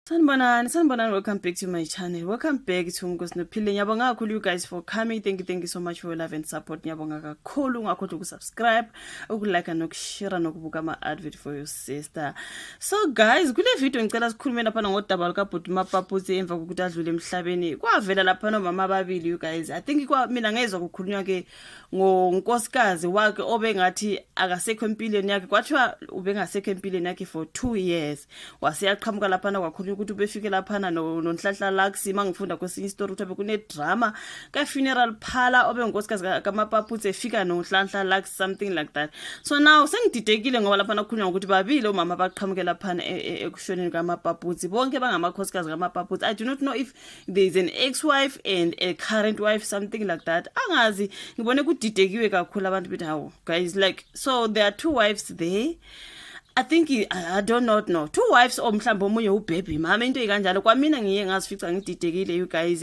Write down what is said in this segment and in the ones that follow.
Sanibonani, sanibonani. Welcome back to my channel. Welcome back to Nkosi Nophile. Ngiyabonga kakhulu, you guys, for coming. Thank you, thank you so much for your love and support. Ngiyabonga kakhulu. Ungakhohlwa ukusubscribe, ukulike, nokushare, nokubuka ama advert for your sister. So guys, kule video ngicela sikhulume lapha ngodaba lukaBhuti Mapaputsi emva kokuthi adlule emhlabeni. Kwavela lapha nomama ababili, you guys. I think kwa mina ngezwe kukhulunywa ke ngonkosikazi wakhe obengathi akasekho empilweni yakhe. Kwathiwa ubengasekho empilweni yakhe for 2 years. Waseyaqhamuka laphana, kwakhulunywa ukuthi ubefike laphana noNhlanhla Lux. Mangifunda kwesinye isitori ukuthi bekune drama ka funeral parlor obengunkosikazi kaMapaputsi efika noNhlanhla Lux, something like that. So now sengididekile ngoba laphana kukhulunywa ngokuthi babili omama baqhamuke laphana ekushoneni kaMapaputsi, bonke bangamakhosikazi kaMapaputsi. I do not know if there is an ex-wife and a current wife, something like that. Angazi, ngibone kudidekiwe kakhulu, abantu bethi, "Hawu guys," like, so there are two wives there. I think I don't not know two wives or mhlawumbe omunye ubaby mama, into ekanjalo. Kwamina ngiye ngazifica ngididekile, you guys.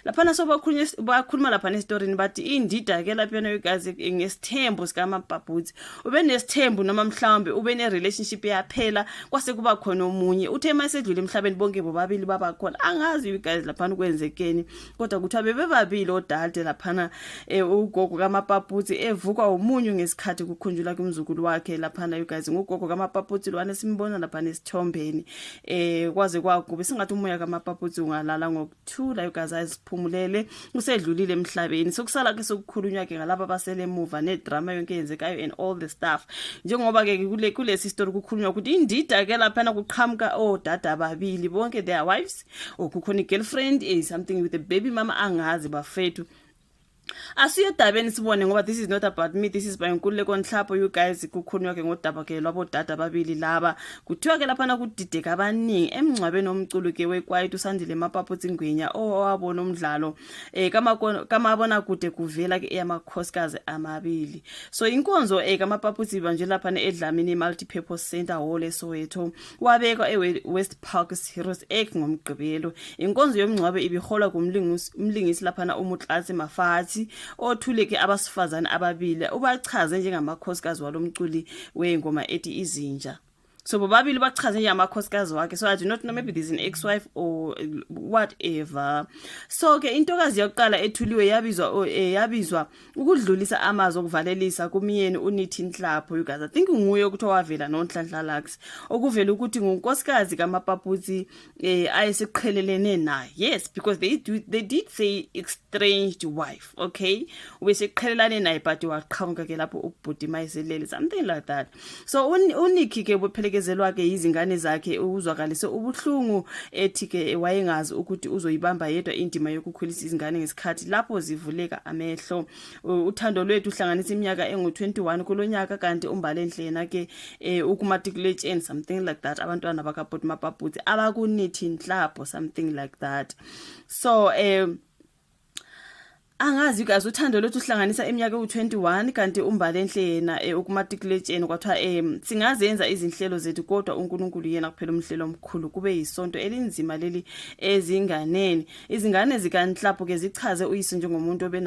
Laphana so bakhulunywa, bakhuluma lapha nestoryini, bathi indida ke lapha, you guys, ngesithembu sikaMapaputsi. Ube nesithembu noma mhlawumbe ube ne relationship yaphela, kwase kuba khona omunye. Uthe masedlule emhlabeni, bonke bobabili baba khona. Angazi, you guys, laphana kwenzekeni, kodwa kuthiwa bebebabili odade laphana. Ugogo kaMapaputsi evukwa umunyu ngesikhathi kukhunjulwa kumzukulu wakhe laphana, you guys. Ngugogo kaMapaputsi lwana simbona lapha nesithombeni. Kwaze kwakube singathi umoya kaMapaputsi ungalala ngokuthula, you guys, aziphumulele, usedlulile emhlabeni. Sokusala ke sokukhulunywa ke ngalabo abasele emuva nedrama yonke eyenzekayo and all the stuff, njengoba ke kulesi story kukhulunywa ukuthi indida ke laphana kuqhamuka odada ababili, bonke their wives or kukhona i-girlfriend, something with a baby mama. Angazi bafethu. Asiye edabeni sibone, ngoba this is not about me, this is by Nkululeko Nhlapho, you guys. Kukhulunywa ke ngodaba ke lwabodada ababili laba. Kuthiwa ke laphana kudideka abaningi emngcwabeni womculo ke wekwaito uSandile Mapaputsi Ngwenya, owabona umdlalo kamabona kude kuvela ke eyamakhosikazi amabili. So inkonzo kaMapaputsi ibanjwe laphana eDlamini Multi-Purpose Center Hall eSoweto, wabekwa eWest Park Heroes Acre ngoMgqibelo. Inkonzo yomngcwabo ibiholwa kumlingisi umlingisi laphana uMutlatsi Mafathi, othule ke abasifazane ababili, ubachaze njengamakhosikazi walomculi wengoma ethi Izinja. So bobabili bachaze njengamakhosikazi wakhe. So I do not know, maybe there's an ex-wife or whatever. So ke intokazi yokuqala ethuliwe yabizwa ukudlulisa amazwi okuvalelisa kumyeni uNithi Nhlapho, you guys. I think nguye ukuthi wavela noNhlanhla Lux, okuvela ukuthi ngunkosikazi kaMapaputsi ayeseqhelelene naye. Yes, because they did say estranged wife. Okay, ubeseqhelelane naye, but waqhamuka ke lapho ubhuti mayiselele, something like that. So uNikki ke buphelekezelwa ke izingane zakhe, uzwakalise ubuhlungu, ethi ke wayengazi ukuthi uzoyibamba yedwa indima yokukhulisa izingane ngesikhathi lapho zivuleka amehlo. Uthando lwethu uhlanganisa iminyaka engu-21 kulonyaka, kanti uMbalenhle yena ke ukumatriculation, something like that. Abantwana bakaBhuti Mapaputsi abakuNithi Nhlapho, something like that. So angazi guys, uthando lwethu uhlanganisa iminyaka ewu-21, kanti uMbalenhle yena ukumatriculation. Kwathiwa singazenza izinhlelo zethu, kodwa uNkulunkulu yena kuphela umhlelo omkhulu. Kube yisonto elinzima leli ezinganeni. Izingane zikaNhlapho ke zichaze uyise njengomuntu obe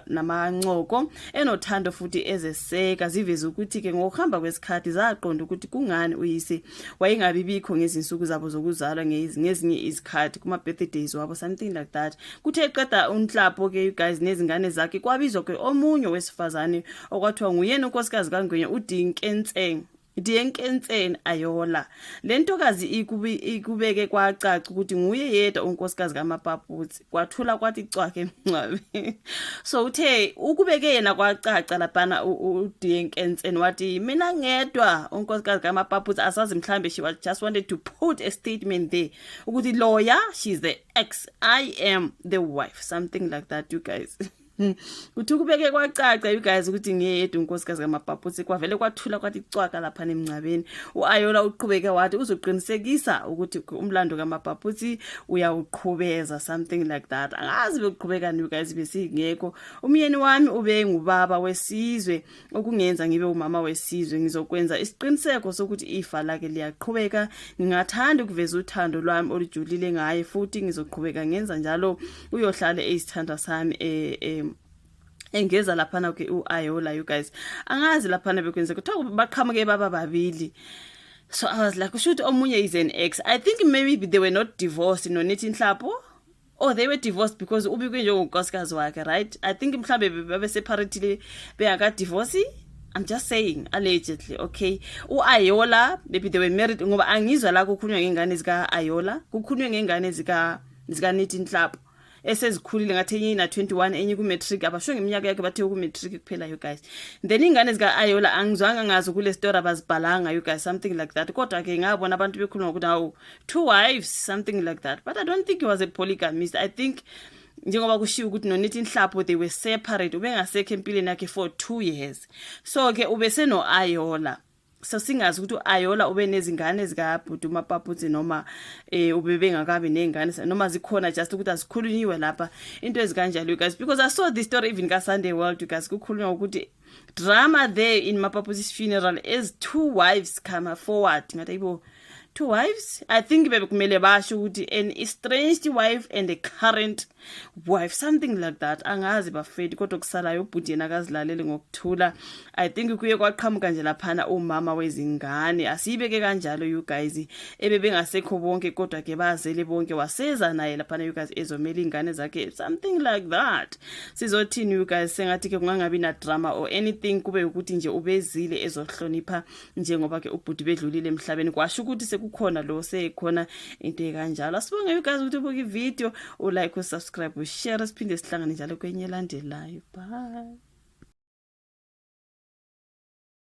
namancoko, enothando futhi ezeseka. Ziveze ukuthi ke ngokuhamba kwesikhathi zaqonda ukuthi kungani uyise wayengabi bikho ngezinsuku zabo zokuzalwa, ngezinye izikhathi kuma birthdays wabo, something like that. Kuthe eqeda uNhlapho ke, you guys, nezingane zakhe, kwabizwa ke omunye wesifazane okwathiwa nguyena unkosikazi kaNgwenya, uDinkenseng Dienkentseng Ayola. Le ntokazi ikubeke kwacaca ukuthi nguye yedwa unkosikazi kaMapaputsi. Kwathula kwathi cwaka emngcwabeni. So uthe ukubeke yena kwacaca laphana uDienkentseng, wathi, "Mina ngedwa unkosikazi kaMapaputsi." Asazi, mhlambe she was just wanted to put a statement there ukuthi loya, she's the ex, I am the wife, something like that, you guys. Kuthi kubeke kwacaca, you guys, ukuthi ngiyedwa unkosikazi kaMapaputsi. Kwavele kwathula kwathi cwaka lapha emngcwabeni. UAyola uqhubeke wathi uzoqinisekisa ukuthi umlando kaMapaputsi uyawuqhubeza, something like that. Angazi bekuqhubeka, you guys, besingekho. "Umyeni wami ube ngubaba wesizwe, okungenza ngibe umama wesizwe. Ngizokwenza isiqiniseko sokuthi ifa lakhe liyaqhubeka. Ngingathanda ukuveza uthando lwami olujulile ngaye, futhi ngizoqhubeka ngenza njalo. Uyohlala eyisithandwa sami," engeza laphana ke uAyola, you guys. Angazi laphana bekwenzeka, kuthiwa baqhamuke baba babili. So I was like, kusho ukuthi omunye is an ex. I think maybe they were not divorced noNithi Nhlapo, or they were divorced, because ubikwe njengonkosikazi wakhe, right? I think mhlambe babe separately bengaka-divorce. I'm just saying, allegedly, okay? U-Ayola, maybe they were married, ngoba angizwa la kukhulunywa ngengane zika-Ayola, kukhulunywe ngengane zikaNithi Nhlapo esezikhulile. Ngathi enye ina-21, enye ku-matric. Abasho ngeminyaka yakhe, bathe ku-matric kuphela, you guys. Then ingane zika-Ayola angizwanga ngazo kule story, abazibhalanga, you guys, something like that. Kodwa-ke ngabona abantu bekhuluma ngokuthi hawu, two wives, something like that, but I don't think he was a polygamist. I think njengoba kushiwo ukuthi noNithi Nhlapo they were separate, ubengasekho empilweni yakhe for 2 years, so-ke ubeseno-Ayola. So singazi ukuthi u-Ayola ube nezingane zikabhuti uMapaputsi noma ube bengakabi ney'ngane, noma zikhona, just ukuthi azikhulunyiwe lapha, into ezikanjalo, you guys, because I saw this story even ka-Sunday World, you guys, kukhulunywa ukuthi drama there in Mapaputsi's funeral as two wives come forward. Ngathi ayibo, two wives? I think bekumele basho ukuthi an estranged wife and a current wife, something like that. Angazi bafethu, kodwa kusalayo ubhuti yena akazilaleli ngokuthula. I think kuye kwaqhamuka nje laphana umama wezingane, asiyibeke kanjalo, you guys, ebebengasekho bonke, kodwa ke bazele bonke, waseza naye laphana, you guys, ezomela ingane zakhe, something like that. Sizothini, you guys? Sengathi ke kungangabi na drama or anything, kube ukuthi nje ubezile ezohlonipha njengoba ke ubhuti bedlulile emhlabeni, kwasho ukuthi sekukhona lo sekhona, into ekanjalo. Asibonge, you guys, ukuthi ubuke ivideo, ulike, usubscribe, ushare. Siphinde sihlangane njalo kwenye elandelayo. Bye.